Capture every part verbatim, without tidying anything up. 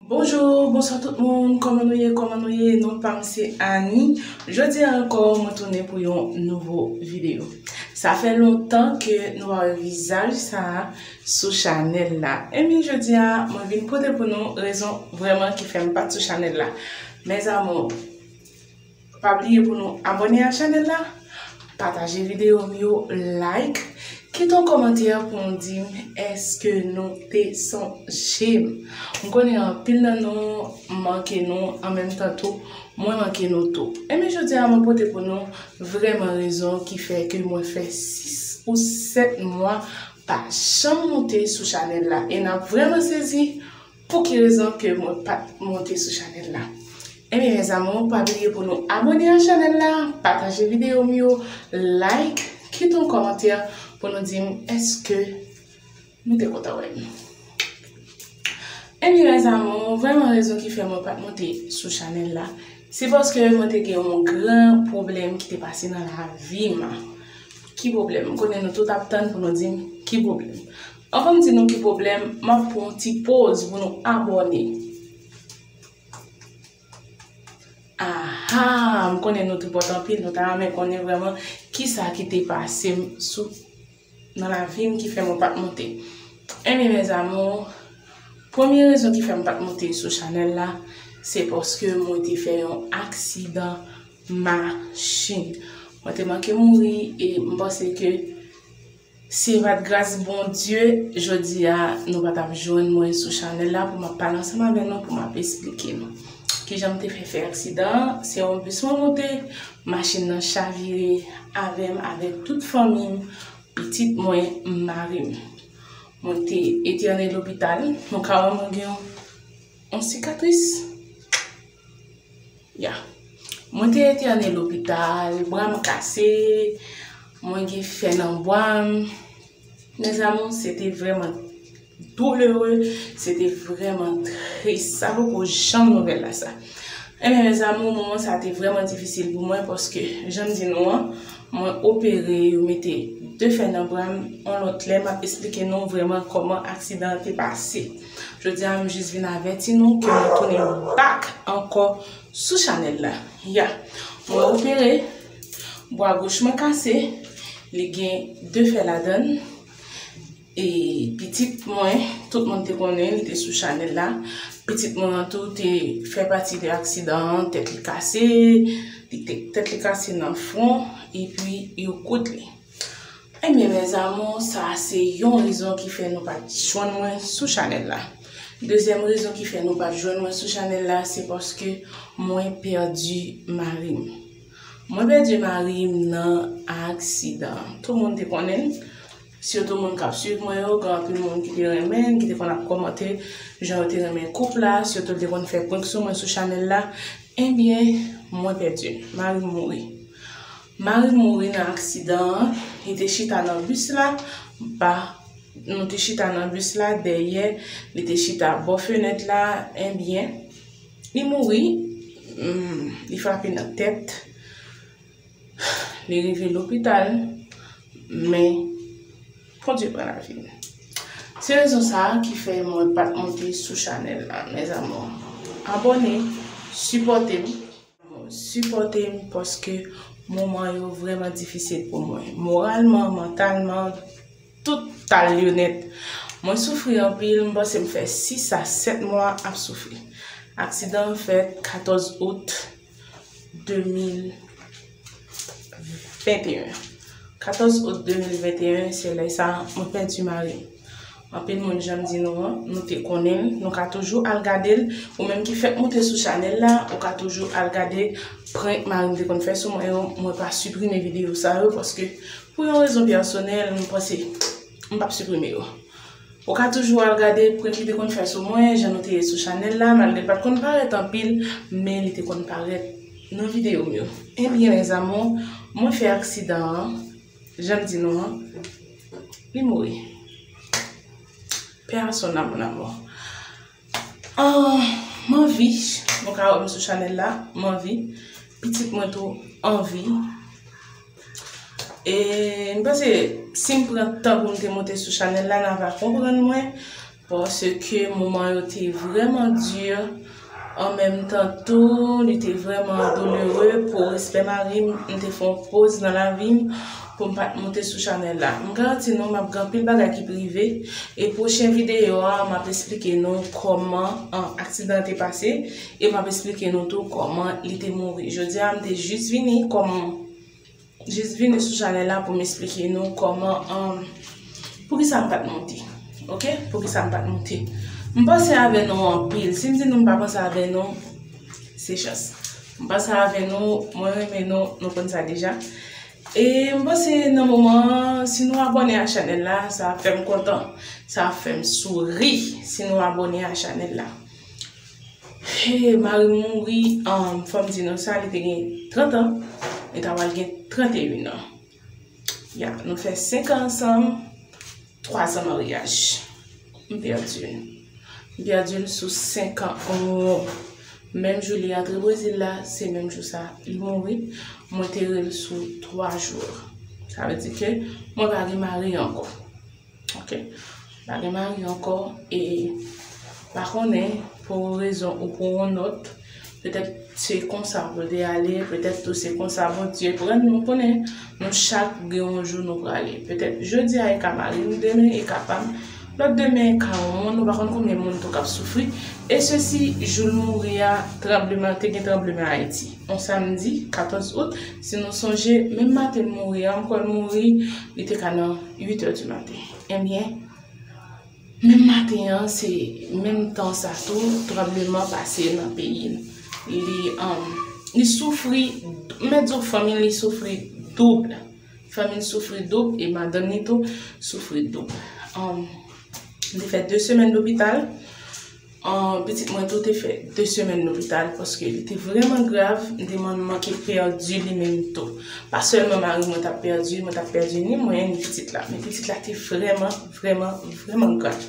Bonjou, bonswa tout moun, kòman nou ye, kòman nou ye? Non pa m se Annie. Jodi a ankò, mwen tounen pou yon nouvo videyo. Sa fè lontan ke nou pa wè vizaj sa a sou chanèl la. Ebyen, jodi a, mwen vin pote pou nou rezon vrèman ki fè m pa t sou chanèl la. Mes amours, pa bliye pou nou abòne a chanèl la, pataje videyo m yo, like, kite yon kòmantè pou nou di m èske nou te sonje m. M konnen anpil nan nou manke nou, an menm tan tou, mwen manke nou tou. Ebyen, jodi a mwen pote pou nou vrèman rezon ki fè ke mwen fè sis ou sèt mwa pa janm monte sou chanèl la. E n ap vrèman sezi pou ki rezon ke mwen pa t monte sou chanèl la. Ebyen, mes amours, pa bliye pou nou abòne a chanèl la, pataje videyo m yo, like, kite yon kòmantè pou nou di m èske nou te kontan wè m. Ebyen, mes amours, vrèman rezon ki fè mwen pa t monte sou chanèl la, se paske mwen te gen yon gran pwoblèm ki te pase nan lavi m. Ki pwoblèm? M konnen nou tout ap tann pou nou di m ki pwoblèm. Anvan m di nou ki pwoblèm, m ap pran yon ti poz pou nou abòne. Aha, m konnen nou tripòt anpil, nou ta renmen konnen vrèman kisa ki te pase m sou, nan lavi m ki fè mwen pa t monte. Ebyen, mes amours, premye rezon ki fè m pa t monte sou chanèl la, se paske mwen te fè yon aksidan machin. Mwen te manke mouri e m panse ke si e pa t gras Bondye, jodi a nou pa t ap jwenn mwen sou chanèl la pou m ap pale ansanm avè nou, pou m ap esplike nou kijan m te fè fè aksidan an. Se yon bis mwen monte, machin nan chavire avè m, avèk tout fanmi m, pitit mwen, mari m. Mwen te entène lopital, nou ka wè mwen gen yon, yon sikatris. Ya. Mwen te entène lopital, bra m kase, mwen gen fè nan bra m. Mes amours, se te vrèman doulere, se te vrèman tris. Sa poko janm nouvèl la sa. Ebyen, mes amours, moman sa te vrèman difisil pou mwen paske, jan m di nou an, mwen opere, yo mete de fè nan bra m, yon lòt lè m ap esplike nou vrèman kòman aksidan an te pase. Jodi a, m jis vin avèti nou ke mwen tounen back ankò sou chanèl la. Ya, mwen opere, bra goch mwen kase, li gen de fè ladan l. E pitit mwen, tout moun te konnen li te sou chanèl la. Pitit mwen an tou te fè pati de aksidan an, tèt li kase, li te, tèt li kase nan fwon, epi yo koud li. Ebyen, mes amours, sa a se yon rezon ki fè nou pa t jwenn mwen sou chanèl la. Dezyèm rezon ki fè nou pa t jwenn mwen sou chanèl la, se paske mwen pèdi mari m. Mwen pèdi mari m nan aksidan. Tout moun te konnen l. Sitou moun k ap swiv mwen yo, gen anpil moun ki te renmen l, ki te konn ap kòmante jan yo te renmen koup la, sitou l te konn fè prank sou mwen sou chanèl la. Ebyen, mwen pèdi l. Mari m mouri. Mari m mouri nan aksidan an. Li te chita nan bis la. Pa, nou te chita nan bis la, dèyè. Li te chita bò fenèt la. Ebyen, li mouri. Hmm, li frape nan tèt. Li rive lopital. Men, Bondye pran lavi l. Se rezon sa a ki fè mwen pa t monte sou chanèl la, mes amours. Abòne, sipòte m. Sipòte m paske moman yo vrèman difisil pou mwen. Moralman, mantalman, tout tal yo nèt. Mwen soufri anpil, m panse m fè sis a sèt mwa ap soufri. Aksidan an fèt katòz out de mil venteyen. Katòz out de mil venteyen, se lè sa mwen pèdi mari m. Anpil moun, jan m di nou an, nou te konnen l, nou ka toujou al gade l. Ou menm ki fèk monte sou chanèl la, ou ka toujou al gade prank mari m te konn fè sou mwen yo. Mwen pa siprime videyo sa yo, paske pou yon rezon pèsonèl, m panse m p ap siprime yo. Ou ka toujou al gade prank li te konn fè sou mwen, jan nou te ye sou chanèl la, malgre l pa t konn parèt anpil, men li te konn parèt nan videyo m yo. Ebyen, mes amours, mwen fè aksidan an, jan m di nou an, li mouri. Paix à son âme, mon amour. Ah, m anvi, nou ka wè m sou chanèl la, m anvi. Pitit mwen tou anvi. E m panse si m pran tan pou m te monte sou chanèl la, n a va konprann mwen. Paske moman yo te vrèman di, an menm tan tou, li te vrèman doulere pou respè mari m. M te fè yon poz nan lavi m pou m pa t monte sou chanèl la. M garanti nou, m ap gen anpil bagay ki prive. E pwochen videyo a, m ap esplike nou kòman, an, aksidan an te pase. E m ap esplike nou tou kòman li te mouri. Jodi a, m te jis vini kòman Jis vini sou chanèl la pou m esplike nou kòman, um, poukisa m pa t monte. Oke? Poukisa m pa t monte. M panse avè nou anpil. Si m di nou m pa panse avè nou, se chans. M panse avè nou, mwen renmen nou, nou konn sa deja. E m panse nan moman an, si nou abòne a chanèl la, sa ap fè m kontan. Sa ap fè m souri si nou abòne a chanèl la. He, mari m mouri, um, fò m di nou sa, li te gen trant an, li ta pral gen trannteyen an. Ya, nou fè senk an ansanm, twa zan maryaj. M pèdi l. M pèdi l sou senk an. Menm jou li antre Brezil la, se menm jou sa li mouri. Mwen te rele l sou twa jou. Sa vle di ke mwen pa gen mari ankò. Oke. Pa gen mari ankò e pa konnen pou yon rezon ou pou yon lòt. Petèt se konsa pou l te ale, petèt tou se konsa Bondye pran nou. Konnen nou chak gen yon jou nou prale. Petèt jodi a e ka mari m, demen e ka pa m, lòt demen e ka yon moun, nou pa konn konbyen moun tou k ap soufri. E sesi, jou l mouri a, tranbleman, te gen tranbleman Ayiti. On samdi, katòz out, si nou sonje, menm maten l mouri a, m kwè l mouri, li te ka nan uit è di maten. Ebyen, menm maten an, se menm tan sa tou, tranbleman pase nan peyi n. Li, um, li soufri, m mèt di w fanmi l, li soufri doub. Fanmi l soufri doub e madanm li tou soufri doub. Um, m te fè de semèn lopital. An, pitit mwen tou te fè de semèn lopital paske li te vrèman grav, m te man-, manke pèdi li menm tou. Pa sèlman mari mwen t ap pèdi, mwen t ap pèdi ni mwen, ni pitit la. Men pitit la te vrèman, vrèman, vrèman grav.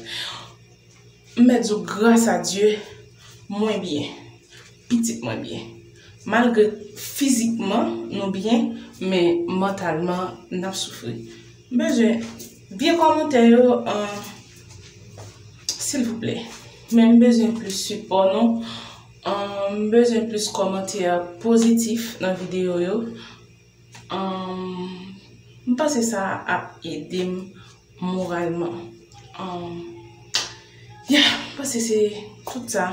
M mèt di w, gras a Dye, mwen byen. Pitit mwen byen. Malgre fizikman nou byen, men mantalman n ap soufri. M bezwen vye kòmantè yo, an, silvouplè. Men m bezwen plis sipò nou. An, m bezwen plis kòmantè pozitif nan videyo yo. An, m panse sa ap ede m moralman. An, ya, m panse se tout sa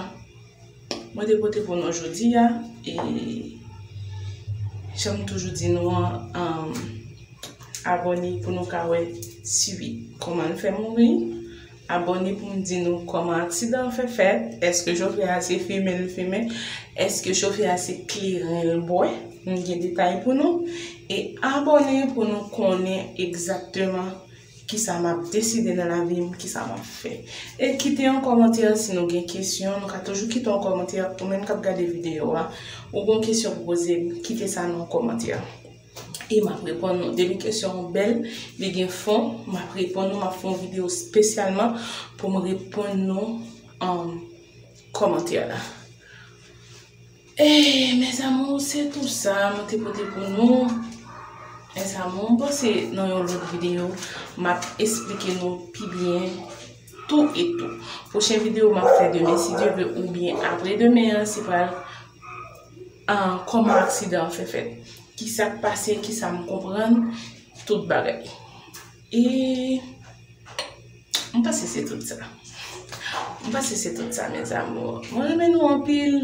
mwen te pote pou nou jodi a. E jan m toujou di nou an, an, abòne pou nou ka wè si kòman l fè mouri. Abòne pou m di nou kòman aksidan an fè fèt. Èske chofè a se fimen l fimen? Èske chofè a se kleren l bwè? M gen detay pou nou. E abòne pou nou konnen egzakteman kisa m ap deside nan lavi m, kisa m ap fè. E kite yon kòmantè si nou gen kesyon. Nou ka toujou kite yon kòmantè. Ou menm k ap gade videyo a, ou gen yon kesyon pou poze m, kite sa nan kòmantè. E m ap reponn nou. Depi kesyon an bèl, li gen fon, m ap reponn nou. M ap fè yon videyo espesyalman pou m reponn nou, um, kòmantè la. E, mes amours, se tou sa mwen te pote pou nou. Mes amours, m panse nan yon lòt videyo, m ap esplike nou pi byen tou e tou. Pwochen videyo m ap fè demen, si Dye vle, oubyen apre demen an, se pral, an, kòman aksidan an fè fèt. Kisa k pase, kisa m konprann, tout bagay. E m panse se tout sa. M panse se tout sa, mes amours. Mwen renmen nou anpil.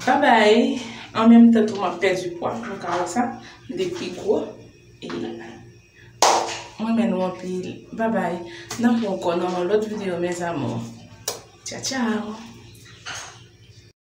Babay. An menm tan tou, m ap pèdi pwa. Nou ka wè sa. M te pi gwo. E mwen renmen nou anpil. Babay. N ap wè ankò nan yon lòt videyo, mes amours. Tchao, tchao.